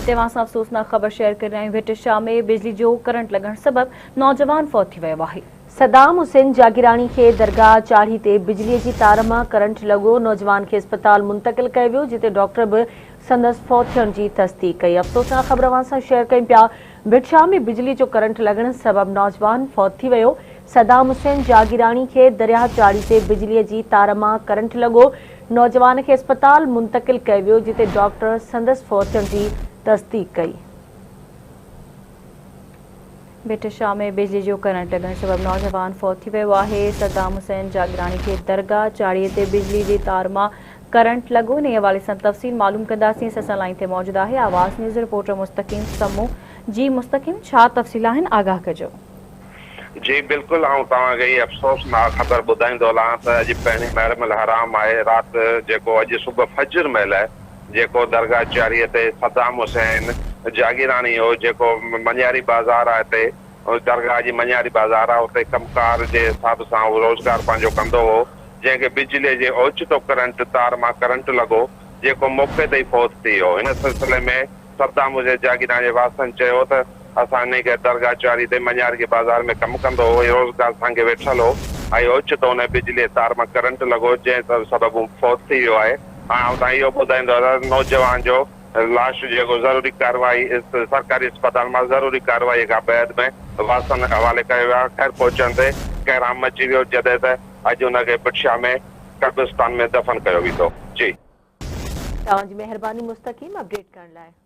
هتي اوهان سان افسوسناڪ خبر شيئر ڪري رهيا آهيون ڀٽ شاهه ۾ بجلي جو ڪرنٽ لڳڻ سبب نوجوان فوت ٿي ويو آهي. صدام حسين جاگيراڻي کي درگاهه چاڙهي تي بجلي جي تار مان ڪرنٽ لڳو، نوجوان کي اسپتال منتقل ڪيو ويو جتي ڊاڪٽر به سندس فوت ٿيڻ جي تصديق ڪئي. افسوسناڪ خبر اوهان سان شيئر ڪيون پيا ڀٽ شاهه ۾ بجلي جو ڪرنٽ لڳڻ سبب نوجوان فوت ٿي ويو، صدام حسين جاگيراڻي کي درياهه چاڙهي تي بجلي جي تار مان ڪرنٽ لڳو، نوجوان کي اسپتال منتقل ڪيو ويو جتي ڊاڪٽر سندس فوت ٿيڻ جي تصديق ڪئي. ڀٽ شاهه ۾ بجلي جو ڪرنٽ لڳڻ سبب نوجوان فوت ٿي ويو آهي، صدام حسين جاگيراڻي کي درگاهه چاڙهي تي بجلي جي تار مان ڪرنٽ لڳو، انهي حوالي سان تفصيل معلوم ڪنداسين، اسان لائين تي موجود آهي آواز نيوز رپورٽر مستقيم سمون، جي مستقيم ڇا تفصيل آهن آگاهه ڪجو. جي بلڪل آئون توهان کي هي افسوسناڪ خبر ٻڌائيندو هلان ته اڄ پهرين محرم الحرام آهي رات جيڪو اڄ صبح فجر مهل جيڪو درگاهه چاريء تي صدام حسين جاگيراڻي هو جيڪو مڃياري بازار آهي هتي درگاهه جي مڃياري بازار آهي اتي ڪم ڪار جي حساب سان هو روزگار پنهنجو ڪندو هو جنهن کي بجلي جي اوچتو ڪرنٽ تار مان ڪرنٽ لڳو جيڪو موقعي تي ئي فوت ٿي ويو هن سلسلي ۾ صدام حسين جاگيراڻي جي وارثن چيو ته اسان انهي کي درگاهه چواري تي مڃارگي بازار ۾ ڪم ڪندو هو ۽ روزگار سانگي ويٺل هو ۽ اوچتو انهي بجليء تار مان ڪرنٽ لڳو جنهن سبب هو فوت ٿي ويو آهي ۽ آئون تان اهو ٻڌائيندو هلان ته نوجوان جو لاش جيڪو ضروري ڪارروائي سرڪاري اسپتال مان ضروري ڪارروائي کان بعد ۾ وارثن حوالي ڪيو ويو آهي خير پهچڻ تي ڪهرام مچي ويو جڏهن ته اڄ ان کي ڀٽ شاهه ۾ قبرستان ۾ دفن ڪيو ويندو جي. توهان جي مهرباني مستقيم اپڊيٽ ڪرڻ لاء.